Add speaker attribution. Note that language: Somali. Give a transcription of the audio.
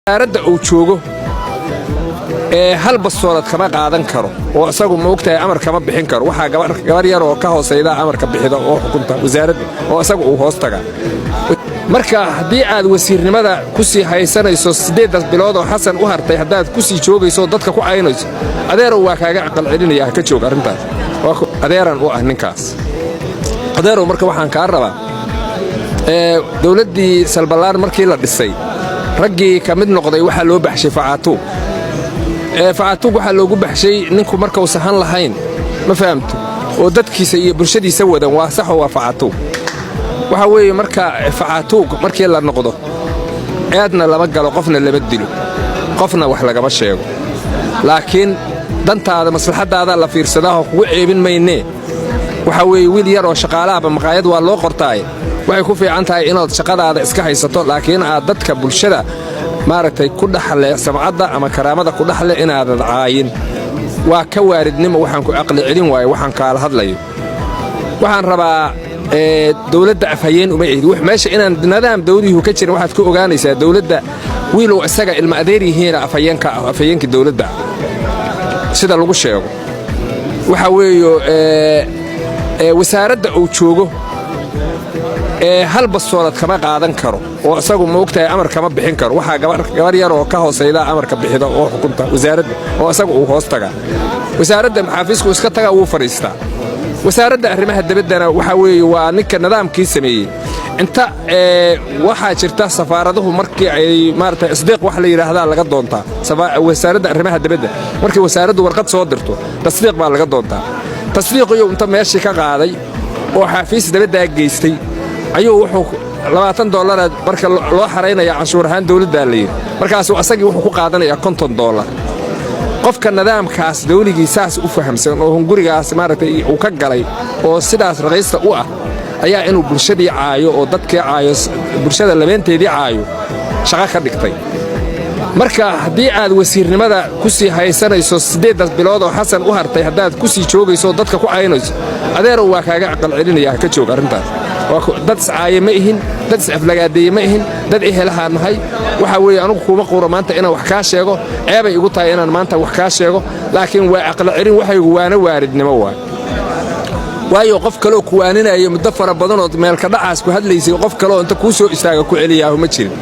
Speaker 1: Wasaaradda uu joogo ee hal bastoolad kama qaadan karo, oo isagu, ma ogtahay, amar kama bixin karo. Waxaa gabar yar oo ka hoosayda amarka bixida oo xukunta wasaaradda, oo isagu uu hoos tagaa. Marka haddii aad wasiirnimada ku sii haysanayso 8-daas bilood oo Xasan u hartay, haddaad ku sii joogayso oo dadka ku caynayso, adeerow, waa kaaga aqal celinaya, ha ka joog arrintaas. Adeeran u ah ninkaas, adeerow. Marka waxaan kaa rabaa, dowladdii Salballaar markii la dhisay, raggii ka mid noqday waxaa loo baxshay Facaatuug. Facaatuug waxaa loogu baxshay ninku markau sahan lahayn, ma fahamto, oo dadkiisa iyo bulshadiisa wadan, waa saxo, waa facaatuug. Waxaa weeye, marka facaatuug markii la noqdo, eedna lama galo, qofna lama dilo, qofna wax lagama sheego, laakiin dantaada, maslaxaddaadaa la fiirsadaaoo kugu ceebin maynee. Waxaa weeye, wiil yar oo shaqaalahaba maqaayad waa loo qortaaye, waxay ku fiican tahay inaad shaqadaada iska haysato, laakiin aad dadka bulshada, maaragtay, ku dhaxle samcadda ama karaamada ku dhaxle inaadad caayin. Waa ka waaridnimo. Waxaan ku aqli celin waayo, waxaan kaala hadlayo. Waxaan rabaa, dowladda afhayeen uma ehid. Meesha inaan nidaam dawlihu ka jirin waxaad ku ogaanaysaa, dowladda wiilow isaga ilma adeer yihiina afhayeenka ah, afhayeenkii dowladda sida lagu sheego. Waxaa weeyo, wasaaradda uu joogo ee hal bastoolad kama qaadan karo, oo isagu, ma ogtahay, amar kama bixin karo. Waxaa gabar yar oo ka hoosayda amarka bixida oo xukunta wasaaradda, oo isagu uu hoos tagaa. Wasaaradda maxaafiisku iska tagaa, wuu fadhiistaa. Wasaaradda arrimaha dibaddana waxaa weeye, waa ninka nidaamkii sameeyey. Inta waxaa jirta, safaaraduhu markii ay, maarata, isdiiq wax la yidhaahdaa laga doontaa wasaaradda arrimaha dibadda. Markii wasaaraddu warqad soo dirto, tasdiiq baa laga doontaa. Tasdiiqiyo inta meeshii ka qaaday oo xaafiis dabaddaa geystay ayuu wuxuu $20 marka loo xaraynaya canshuur ahaan dawladdaa la yidhi. Markaasuu asagii wuxuu ku qaadanayaa $50. Qofka nidaamkaas dawligii saas u fahamsan oo hungurigaas, maaragtay, uu ka galay oo sidaas raqiista u ah, ayaa inuu bulshadii caayo oo dadkii caayo, bulshada labeenteedii caayo, shaqo ka dhigtay. Marka haddii aad wasiirnimada ku sii haysanayso 8-daas bilood oo Xasan u hartay, haddaad ku sii joogayso oo dadka ku caynayso, adeerow, waa kaaga aqal celinaya, ha ka joog arrintaas. Dad iscaaye ma ihin, dad is-aflagaadeeye ma ihin, dad ehelahaa nahay. Waxaa weeye, anugu kuuma quuro maanta inaan wax kaa sheego, ceebay igu tahay inaan maanta wax kaa sheego, laakiin waa aqal celin waxaygu, waana waaridnimo waay. Waayo, qof kaleoo kuwaaninaya muddo fara badanood meelka dhacaas ku hadlaysay, qof kaleoo inta kuu soo istaaga ku celiyaahu ma jirin.